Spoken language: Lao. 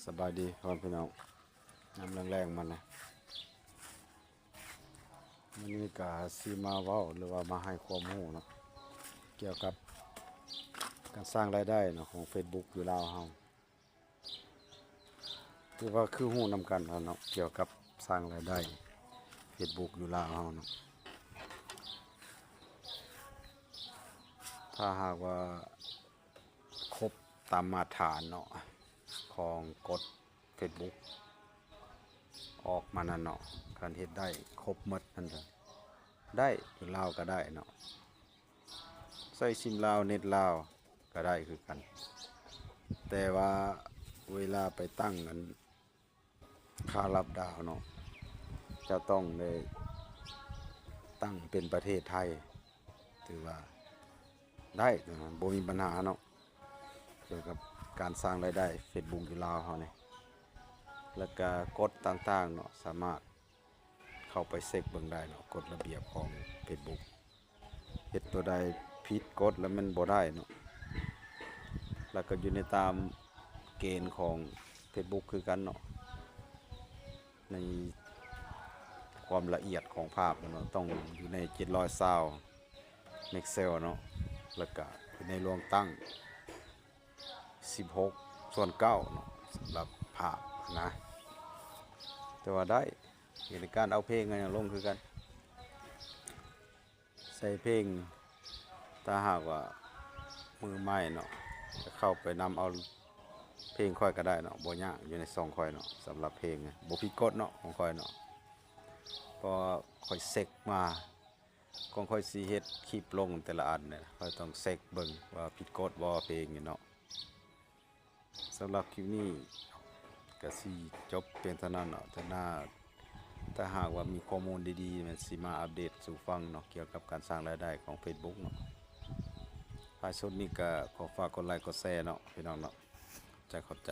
ສະບາຍດີພໍ່ແມ່ພີ່ນ້ອງ ຍາມແລງໆມານະ ມື້ນີ້ກະຊິມາເວົ້າ ຫຼືວ່າມາໃຫ້ຄວາມຮູ້ເນາະ ກ່ຽວກັບການສ້າງລາຍໄດ້ເນາະ ຂອງເຟສບຸກຢູ່ລາວເຮົາ ຖືວ່າຄືຮູ້ນຳກັນແລ້ວເນາະ ກ່ຽວກັບສ້າງລາຍໄດ້ເຟສບຸກຢູ່ລາວເຮົາເນາະ ຖ້າຫາກວ່າຄົບຕາມມາດຖານເນາະ ຂອງກົດເຟສບຸກອອກມານັ້ນເນາະ ຄັນເຮັດໄດ້ຄົບໝົດນັ້ນກະໄດ້ ຢູ່ລາວກະໄດ້ເນາະ ໃຊ້ຊິມລາວ ເນັດລາວກະໄດ້ຄືກັນ ແຕ່ວ່າເວລາໄປຕັ້ງອັນ ຄ່າລັບດາວເນາະ ຈະຕ້ອງໄດ້ຕັ້ງເປັນປະເທດໄທ ຖືວ່າໄດ້ນະ ບໍ່ມີບັນຫາເນາະ ກ່ຽວກັບການສ້າງລາຍໄດ້ເຟສບຸກຢູ່ລາວເຮົານີ້ ແລ້ວກະກົດຕ່າງໆເນາະ ສາມາດເຂົ້າໄປເຊັກເບິ່ງໄດ້ເນາະ ກົດລະບຽບຂອງເຟສບຸກ ເຮັດຕົວໃດຜິດກົດແລ້ວມັນບໍ່ໄດ້ເນາະ ແລ້ວກະຢູ່ໃນຕາມເກນຂອງເຟສບຸກຄືກັນເນາະ ໃນຄວາມລະອຽດຂອງພາບເນາະ ຕ້ອງຢູ່ໃນເຈັດຮ້ອຍຊາວເມັກເຊວເນາະ ແລ້ວກະຢູ່ໃນລວງຕັ້ງສິບຫົກສ່ວນເກົ້າເນາະ ສຳລັບພາບນະ ແຕ່ວ່າໄດ້ ໃນການເອົາເພງຫຍັງລົງຄືກັນ ໃສ່ເພງ ຖ້າຫາກວ່າມືໃໝ່ເນາະ ກະເຂົ້າໄປນຳເອົາເພງຂ້ອຍກະໄດ້ເນາະ ບໍ່ຍາກ ຢູ່ໃນຊ່ອງຂ້ອຍເນາະ ສຳລັບເພງ ບໍ່ຜິດກົດເນາະ ຂອງຂ້ອຍເນາະ ເພາະວ່າຂ້ອຍເຊັກມາ ກ່ອນຂ້ອຍຊິເຮັດຄລິບລົງແຕ່ລະອັນເນຍ ຂ້ອຍຕ້ອງເຊັກເບິ່ງວ່າຜິດກົດບໍ່ເພງນີ້ເນາະ. ສຳລັບຄລິບນີ້ກະຊິຈົບພຽງເທົ່ານັ້ນເນາະ ເທື່ອໜ້າ ຖ້າຫາກວ່າມີຂໍ້ມູນດີໆ ແມ່ນຊິມາອັບເດດສູ່ຟັງເນາະ ກ່ຽວກັບການສ້າງລາຍໄດ້ຂອງເຟສບຸກເນາະ. ທ້າຍສຸດນີ້ກະຂໍຝາກກົດໄລກົດແຊເນາະ ພີ່ນ້ອງເນາະ ຂອບໃຈ ຂອບໃຈ.